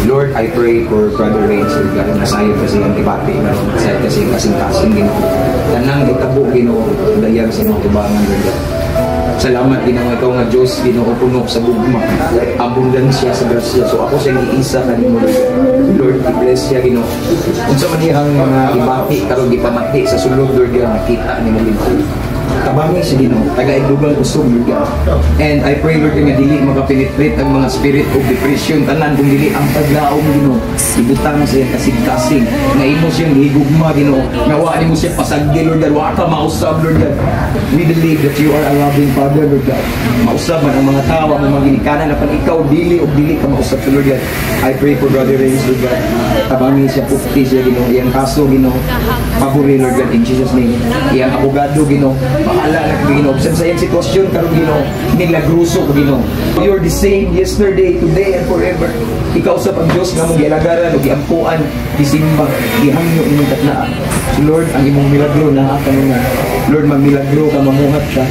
Lord, I pray for Brother Rains, Lord God, nasayod kasi ang gibati, nasayod kasi ang kasing-kasing, Ginoo. Tanang gitabo, Ginoo, dayag sa imong tubangan, Lord God. Salamat, Ginoo, ikaw nga Diyos, Ginoo, puno sa gugma, abundansya sa grasya. So ako siyang giisa kanimo, Lord. Lord, i-bless siya, Ginoo. Unsa man iyang mga ibati karon gipamati sa sulod, Lord God, nakita nimo, Ginoo. Tabangi siya, Ginoo, taga-dugang kusog, Lord God. And I pray, Lord, nga dili makapenetrate ang mga spirit of depression tanan kung dili ang paglaom, Ginoo. Ibutang sa iyang kasing-kasing nga imo siyang gihigugma, Ginoo. Nga wa nimo siya pasagdi, Lord God. Wa ka mausab, Lord God. We believe that you are a loving Father, Lord God. Mausab man ang mga tao, ang mga ginikanan, apan ikaw dili og dili ka mausab sa Lord God. I pray for Brother Reyes, Lord God. Tabangi siya, pupti siya, Ginoo. Iyang kaso, Ginoo, pabori, Lord God, in Jesus' name. Iyang abogado, Ginoo, bahala na ka, Ginoo. Bisan sa iyang sitwasyon karon, Ginoo, milagroso ka, Ginoo. You're the same yesterday, today, and forever. Ikaw sa pag Diyos nga mong gialagaran o giampuan, gisimba, gihangyo imong katnaa. So Lord, ang imong milagro naa kanunay. Lord, magmilagro ka, mamuhat ka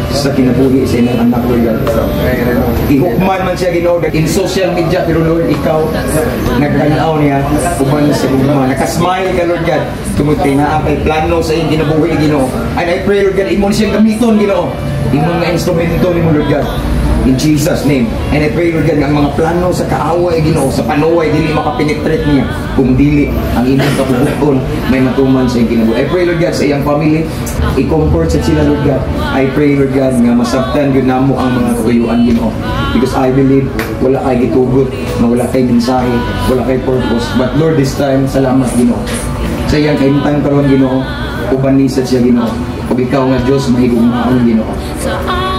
sa kinabuhi sa imong anak, Lord God. Ihukman man siya, Ginoo, in social media, pero Lord, ikaw nagtanaw niya uban sa gugma. Nakasmile ka, Lord God. Tungod kay naa kay plano sa iyong kinabuhi, Ginoo. And I pray, Lord God, imo ni siyang gamiton, Ginoo. Imo nga instrumento nimo, Lord God. In Jesus' name. And I pray, Lord God, nga ang mga plano sa kaaway, Ginoo, sa panuway, dili makapenetrate niya. Kung dili, ang imong kabubuton may matuman sa iyong kinabuhi. I pray, Lord God, sa iyang family, i-comfort sa sila, Lord God. I pray, Lord God, nga masabtan gyud namo ang mga katuyuan, Ginoo. Because I believe, wala kay gitugot, nga wala kay mensahe, wala kay purpose. But Lord, this time, salamat, Ginoo. Sa iyang kahimtang karon, Ginoo, uban ni sad siya, Ginoo. Ug ikaw nga Dios mahigugmaon, Ginoo.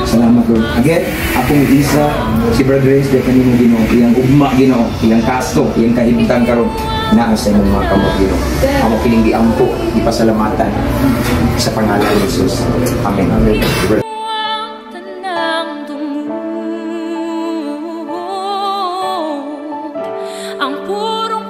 Salamat, Lord. Again, akong isa si Brother Reyes de kanimo, Ginoo, iyang ugma, Ginoo, iyang kaso, iyang kahimtang karon naa sa imong mga kamot, Ginoo. Amo kining giampo, gipasalamatan sa pangalan ni Jesus. Amen. Amen. Ang tanang tungod ang purong